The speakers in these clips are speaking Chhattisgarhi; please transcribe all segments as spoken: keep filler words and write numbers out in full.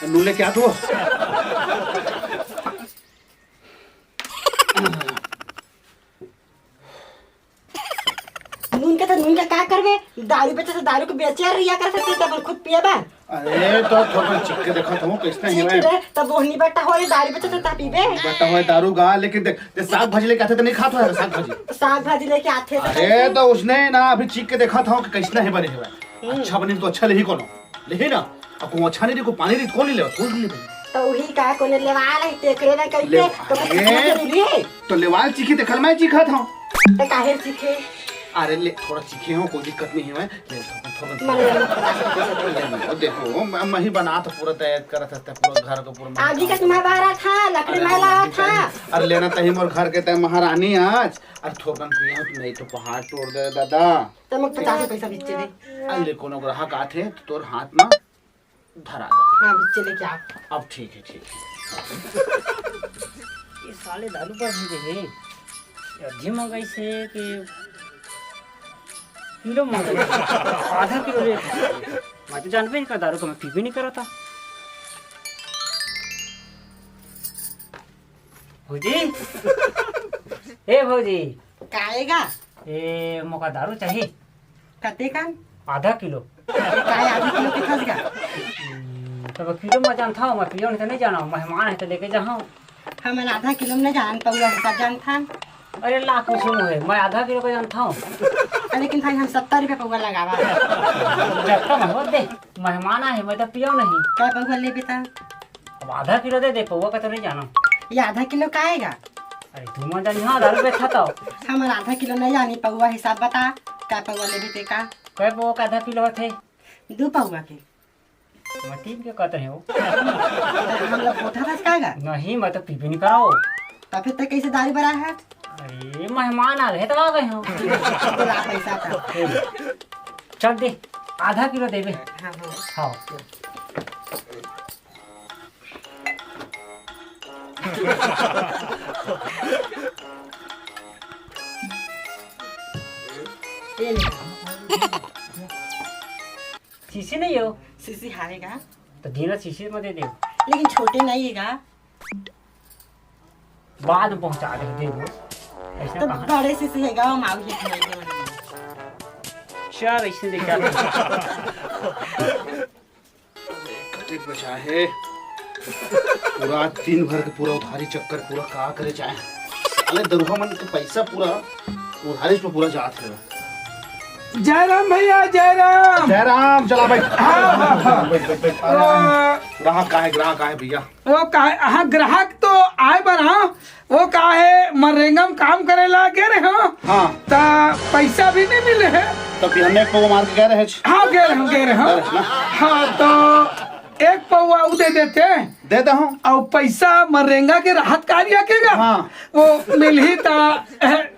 नून लेके आ तू। नून के तो नून के का करबे? दारू बेचे तो दारू के बेचे रिया कर सकते, तब खुद पिए बा। अरे तो थोड़ा चीख के देखत हूँ, कैसना चीख है। के तब ओहनी बट्टा होए, दारू बेचे तो ता पीबे। बट्टा होए दारू गा, लेकिन देख, ते साग भाजी लेके आथे तो नहीं खात हो साग भाजी। साग भाजी लेके आथे तो अरे कैसे? तो उसने ना अभी चीख के देखत हूँ कि कैसना है बने हुआ। हम्म। अच्छा बने तो अच्छा लेही कोनो, लेही ना। अब को अच्छा नहीं रही, को पानी रही, कौन ले, कौन ले? तो वही का कोने लेवा रही, तेकरे ना कहीं ले, पे, तो कुछ अरे। नहीं रही। तो लेवाल चीखी, देखल मैं चीखा था। तो काहे चीखे? अरे ले, थोड़ा चीखे हो, कोई दिक्कत नहीं है। ले, थोड़ा, थोड़ा, मन ले लो, पचास रुपये से दे। ले, ले, देखो, मैं, मैं ही बना था पूरा तैयार करा था, पूरा घर को पूरा मैं आदि का काम तुम्हारा करा बारा था, लकड़ी अरे, मैं लावा नहीं था। चाहिए। अरे लेना तही मोर घर के तय महारानी आज। अरे थोकन पिया, नहीं तो पहाड़ तोड़ दे दादा। तो मैं पचास रुपये से बिच्चे दे। अरे ले, कोनो ग्राहक आथे तो तोर हाथ में धरा दो। हाँ, बिच्चे लेके आओ। अब ठीक है, ठीक है। ये साले दारू पर भी दे। अधी मंगाई से कि किलो मंगाई, आधा किलो ले। मैं तो जानबे नहीं कर दारू को, मैं पीबे नहीं करता। भौजी, ए भौजी। काएगा? ए, मोका दारू चाही। कते कन? आधा किलो। ए, काहे आधा किलो के खस गा? हम्म, तब किलो में जानता हूँ, मैं पियो नहीं तो नहीं जाना, मेहमान है तो लेके जाऊँ। हमन आधा किलो में नहीं जान पौवा हिसाब जानथन। अरे ला कुछ मुँह है, मैं आधा किलो का जानता हूँ। अरे लेकिन भाई हम सत्तर रुपये पौवा लगावा। जब कम हो दे, मेहमान आए, मैं तो पियो नहीं। का पौवा लेबे ता? अब आधा किलो दे दे, पौवा का तो नहीं जाना। ये आधा किलो का आएगा? अरे तू मत जानी, हाँ, दारू बेचता तो। हमन आधा किलो नहीं जानी, पौवा हिसाब बता, का पौवा लेबे ते का? कै पौवा का आधा किलो होथे? दू पौवा के। मतीन के कहते हैं वो। हम लोग कोठा था का गा? नहीं, मैं तो पीबे नहीं कराओ। तो फिर ते कैसे दारू बरा है? अरे, मेहमान आ गए तो आ गए हो। तो ला पैसा था। चल दे, आधा किलो देबे। हाँ, हाँ। हाँ। ये ले। शीशी नहीं हो? शीशी हारेगा। तो दीना शीशी में दे दे। लेकिन छोटे नहीं है गा। बाद में पहुंचा दे, दे दो। ऐसा तो कहाँ? बड़े शीशी है गा, हम आगे नहीं दे। चल, ऐसे दे क्या? कतेक बचा है? पूरा दिन भर के पूरा उधारी चक्कर पूरा का करे जाए। साले दरुहा मन के पैसा पूरा उधारी पे पूरा जात है। जय राम भैया, जय राम। जय राम, चला भाई। हाँ, हाँ, हाँ। बैठ, बैठ, बैठ। आ, ग्राहक का है, ग्राहक का है भैया? वो का है, हाँ, ग्राहक तो आए बर, हाँ, वो का है, मनरेगा में काम करे ला गे रहे हो। हाँ। ता पैसा भी नहीं मिले है। तो बिहान में एक पौवा मार के गए रहे छ। हाँ, गे रहे हो, गे रहे हो। गे रहे ना? हाँ, तो एक पौवा उ दे देते। दे दे हूँ। और पैसा मनरेगा के राहत कार्य के गा। हाँ। वो मिलही ता,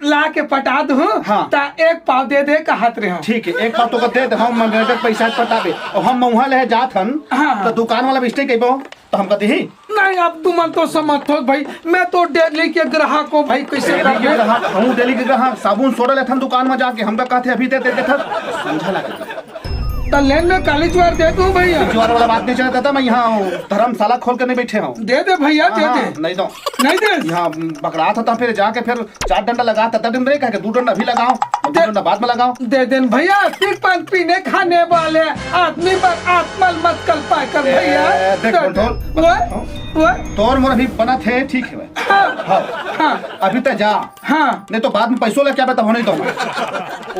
ला के पटा दूँ। हाँ। ता एक पाव दे दे कहत रहे हो। ठीक है, एक पाव तो का दे दे, हम मनरेगा के पैसा पटाबे। और हम महुआ ले जात हन, हाँ, हाँ। तो दुकान वाला भी इसने कहबो, तो हम कहते ही। नहीं, अब तुमन तो समझ हो भाई, मैं तो डेली के ग्राहक हो भाई, कैसे डेली के करबे? ग्राहक, हम डेली के ग्राहक, साबुन सोडा लेथन दुकान में जाके, हम तो कहते अभी दे दे, दे, दे, समझा लगे। तो लेन में काली ज्वार दे दूं भैया? ज्वार वाला बात नहीं चलता था, मैं यहाँ हूँ, धर्मशाला खोल के नहीं बैठे हूँ। दे दे भैया, दे हाँ, दे। नहीं तो। नहीं दे? यहाँ पकड़ा था, तो फिर जाके फिर चार डंडा लगा, तब दिन रे कह के दो डंडा भी लगाओ, दो दे, डंडा बाद में लगाओ। दे देन भैया, पीक पान पीने खाने वाले आदमी पर आत्मल मत कल पाए कर ए, भैया। देख, तो बोल, बोल, बोल। वो, वो। तोर मोर अभी बना थे, ठीक है भाई। हाँ, हाँ। हाँ। अभी तो जा। हाँ। नहीं तो बाद में पैसों लेके आवे तब होने दो।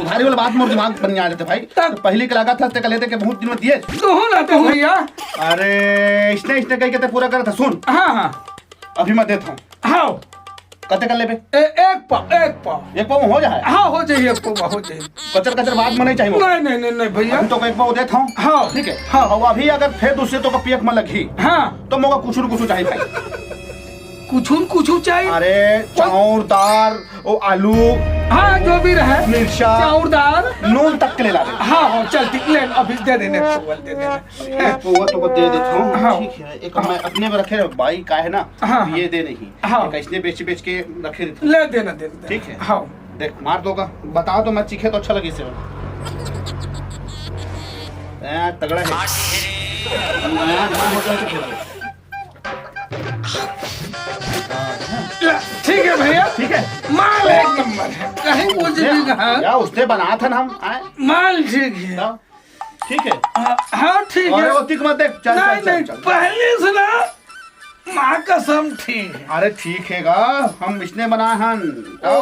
उधारी वाला बात मोर दिमाग बन आ जाते भाई। तब तो पहली के लगा था, ते का लेते के बहुत दिन में दिए। तो हो ना तो भैया। अरे, इसने, इसने कही के ते पूरा करे था, सुन। हाँ, हाँ। अभी मैं देता हूँ। हाँ। कते कर लेबे? ए, एक पाव, एक पाव। एक पाव में हो जाए? हाँ, हो जाए, एक पाव हो जाए। कचर कचर बात में नहीं चाहिए। नहीं, नहीं, नहीं, नहीं, भैया। हम तो एक पाव देता हूँ। हाँ। ठीक है? हाँ। और अभी अगर फिर दूसरे तो का पियक में लगी, हाँ। तो मोका कुछ न कुछ चाहिए भाई। कुछ न कुछ चाहिए? अरे, कौन? चाउर, दाल, ओ आलू, हाँ, जो भी रहे। मिर्चा, चाउर, दाल। नून तक के ले ला दे। हाँ, हाँ, चल, ठीक, ले, अभी दे देने, एक पाव दे देने। एक पाव तो को दे देता हूँ। हाँ। ठीक है, एक मैं अपने में रखे रहे, भाई का है ना, हाँ, हाँ। ये दे नहीं। हाँ। एक इसने बेच, बेच के रखे रहते। ले देना, दे देना। ठीक है। हाँ। देख, मार दो का। बताओ तो, मैं चीखे तो अच्छा लगे इसे। ए, तगड़ा है। ठीक है भैया, ठीक है। माल एक नंबर है, कहीं कुछ भी कहा। यार, उसने बनाया था ना हम, आए। माल ठीक है। हाँ, ठीक है। हाँ, हाँ, ठीक है। ओतिक मत देख, चल, नहीं, चल, चल, नहीं, चल। पहले से ना, माँ कसम ठीक है। अरे ठीक है गा, हम इसने बनाए हन। ओ, ओ।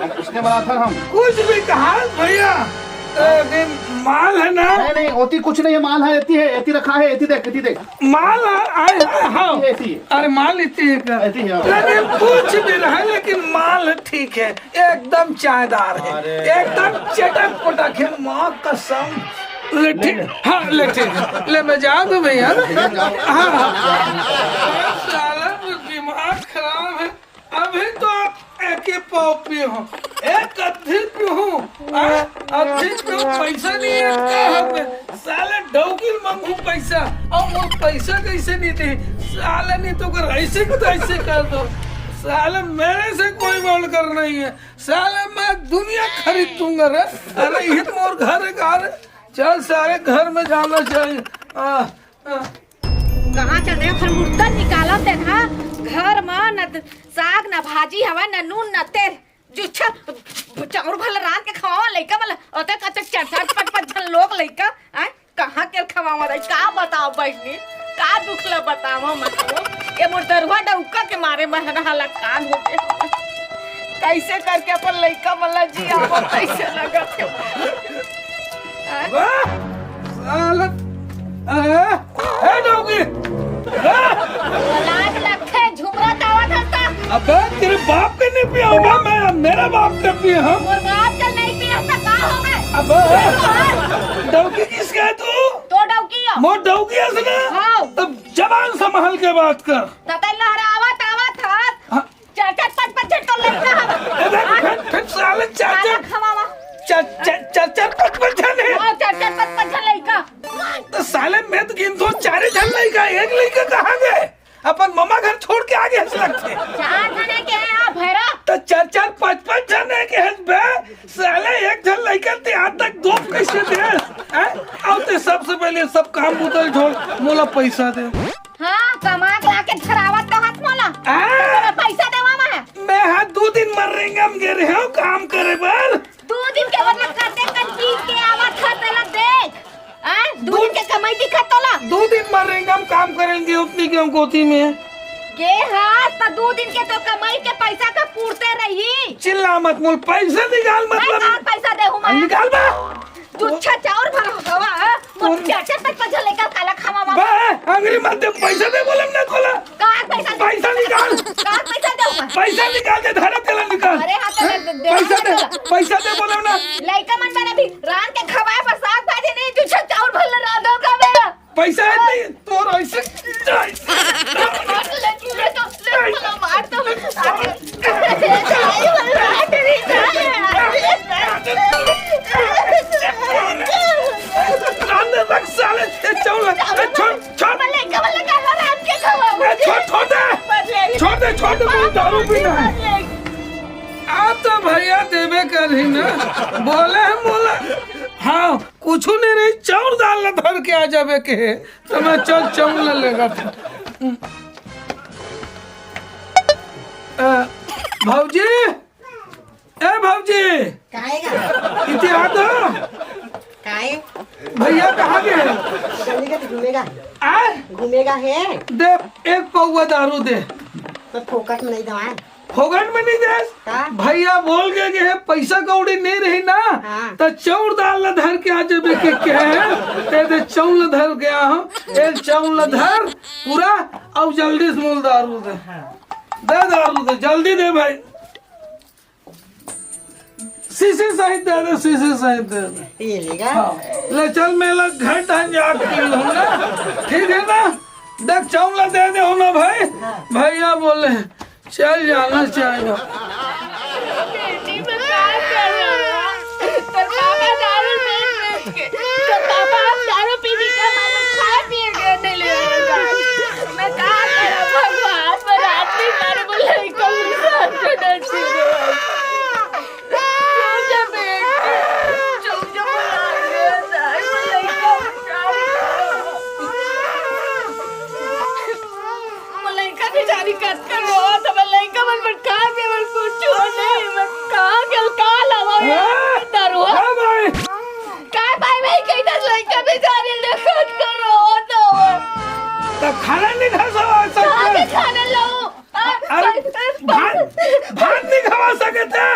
हम इसने बनाए था हम। कुछ भी कहा भैया, ए, नहीं, माल है ना? नहीं, नहीं, ओती कुछ नहीं है, माल है, एती है, एती रखा है, एती देख, एती देख। माल है, आए, आए, हाँ। एती है, एती है। अरे माल इतनी है का? एती है, हाँ। लेकिन कुछ भी रहे, लेकिन माल ठीक है, एकदम चायदार है, अरे। एकदम चटक पटक है, माँ कसम। ले ठीक, हाँ, ले ठीक। ले, मैं जाऊँ तो भैया। हाँ, हाँ। साला तो दिमाग खराब है। अभी तो आप एके पाव पिए हो, एक अद्धी पिए हो, आ, अद्धी पिए हो, पैसा नहीं है, का हमें? साले डौकी मांगू पैसा, और वो पैसा कैसे नहीं दे? साले नहीं तो कर ऐसे को तो ऐसे कर दो। साले मेरे से कोई बोल कर नहीं है। साले मैं दुनिया खरीद दूंगा रे। अरे ये तो मोर घर है, घर है। चल सारे घर में जाना चाहिए। आ, आ। कहाँ चल रहे हो? फिर मुर्दा निकाला ते ना घर में, न त-, साग, न भाजी हवा, न नून, न तेल। जो अच्छा चाउर भला रांध के खवावा लइका वाला, ओते कते चार चार पाँच पाँच झन लोग लइका, आय, कहाँ के खवावा रही? का बताओ बहिनी, का दुख ला बतावा मतलब? ये मोर दरुआ डउका के मारे मैं हलाकान हो गए। कैसे करके अपन लइका मन ला जियावो, कैसे लगत है? वाह! साला, ए, ए, डौकी! ए! लाज लगथे, झुमरा तावत हस त। अबे, तेरे बाप के नहीं पिया होगा मैं, मेरे बाप के पिए हम। मोर बाप के नहीं पिया त का हो गए? अबे, डौकी किसका है तू? तो डौकी हो। मोर डौकी हस ना? हाँ। तब जबान संभाल के बात कर। त तै लहरावत आवत हस। हाँ। चार चार पाँच पाँच झन तो लइका हवय। ए, देख, हाँ? फिर, फिर साले चार साला चार, खवावा। चार, चार, चार, चार, पाँच, पाँच झन हे। हाँ, चार चार पाँच पाँच झन लइका। तो साले मैं तो गिनथों चार ही झन लइका, एक लइका कहाँ गए? अपन ममा घर छोड़ के आ गए हस लगथे। चार झने के हे, हाँ, भैरा। तो चार चार पाँच पाँच झने के हस बे। साले एक झन लइका ते आज तक दो कैसे दे? हैं? अउ ते सबसे पहले सब काम बुता ल छोड़, मोला पैसा दे। हाँ, कमा के लाके धरावत तो हस मोला। आ? तो तोला पैसा देवा मैं। मैं हा दू दिन मनरेगा म गे रहेंव काम करे बर। दू दिन के मतलब कते कन पी के आवत ह, तेला देख। आ? दू दू दिन के कमाई दिखत तोला? दू दिन मनरेगा म काम करे ल गे, ओतनी के हम कोती में। गे हा, त दू दिन के तो कमाई के पैसा का पूरते रही। चिल्ला मत, मोला पैसा निकाल, मैं मतलब। कहाँ पैसा देहूँ मैं? निकाल बा। तू अच्छा चाउर भला हवा, हाँ? मोर चाचा तक पैसा लेकर काला खावा मामा। बे, अंगरी मत दे, पैसा दे बोले ना तोला। कहाँ पैसा दे? पैसा निकाल। कहाँ पैसा दे मैं? पैसा निकाल दे, धरा तेला निकाल। अरे हाँ, तो दे, दे, पैसा दे, दे। पैसा दे बोले ना। लइका मन बर अभी रांध के खवाए बर साग भाजी नहीं, तू अच्छा चाउर भला रांधो का मेरा। पैसा है नहीं, तोर ऐसे, ऐसे। ले, ले, ले, तो, ले, तो, मार तो। रांध दे रख साले, ये चौल, ए, छोड़, छोड़। मले, कमल का रांध के खवा। ए, छोड़, छोड़ दे। मले। छोड़ दे, छोड़ दे, मोला दारू पीना है। मले। आ तो भैया देबे करही ना, बोले हम बोला। हाँ, कुछु नहीं रही, चाउर दाल ला धर के आ जाबे के हे, त मैं चल चाउर ला लेगा था। अ, भौजी, ए भौजी, काहे गा? इति आ तो। काहे? भैया कहाँ गे? चलेगा तो घूमेगा। आ? घूमेगा है। दे, एक पौवा दारू दे। तो फोकट में नहीं दवाए। फोकट में नहीं दे। का? भैया बोल के गे हे, पैसा कौड़ी नहीं रही ना, हाँ। त चाउर दाल ला धर के आ जाबे के कहे हे, ते दे चाउर ला धर गया हूँ, एक चाउर ला धर पूरा, अउ जल्दी से मोला दारू दे। हाँ। दे दारू दे, जल्दी दे भाई। शीशी सहित दे दे, शीशी सहित दे दे। ये लेगा? हाँ। ले चल, मैं ला घर ढंग जाके पी लूँ ना। ठीक है ना? देख, चाउर ला दे दे हो ना भाई। हाँ। भैया बोले, चल जाना चाहिए। बेटी, मैं का करूँ? तोर पापा दारू बेच बेच के, तोर पापा अब दारू पी पी के हमारे खा पिए के नहीं ले रहे हैं। मैं का करूँ भगवान, मैं रात दिन मारे बोले, कौन सा डर से रो? चुप जा बेटी, चुप जा, बोला, मैं लइका बचा रही हूँ। भात नहीं खवा सकत हे।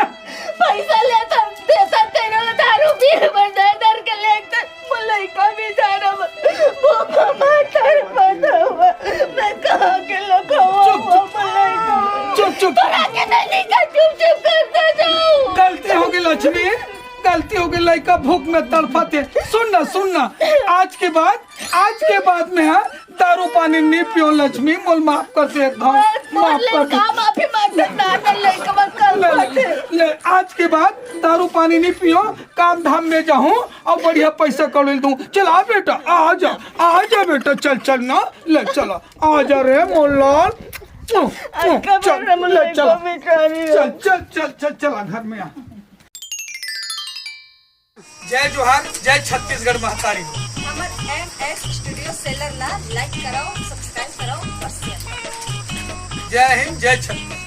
पैसा लेता, देता तेरे दारू पिए बर दे दर के लेता। वो लइका बेचारा भूखा मर तड़पत हवा। मैं कहाँ के लुकाऊँ चुप, चुप। वो लइका? चुप, चुप। तोरा के नहीं का चुप चुप करता जाऊँ। गलती हो गई लक्ष्मी, गलती हो गई, लइका भूख में तड़पत हे। सुन ना, सुन ना, आज के बाद, आज के बाद में, हाँ, दारू पानी नहीं पियो लक्ष्मी, मोल माफ कर दे, एक घाव बस, मोर माफ ले कर दे। का माफी मांगत ना, ना लइका बस कर ले, पाते। ले, आज के बाद दारू पानी नहीं पियो, काम धाम में जाहूँ अउ बढ़िया पैसा कौड़ी दूँ। चल आ बेटा, आ जा, आ जा बेटा, चल, चल ना, ले चल, आ जा रे मोर लाल। अक्का चल, बेटा, मोर ले, लइका चल। बेचारी चल, है। चल, चल, चल, चला घर में आ। जय जोहार, जय छत्तीसगढ़ महतारी हो। हमर एम एस स्टूडियो सेलर ला लाइक कराओ, सब्सक्राइब कराओ और शेयर कराओ। जय हिंद, जय छत्तीसगढ़।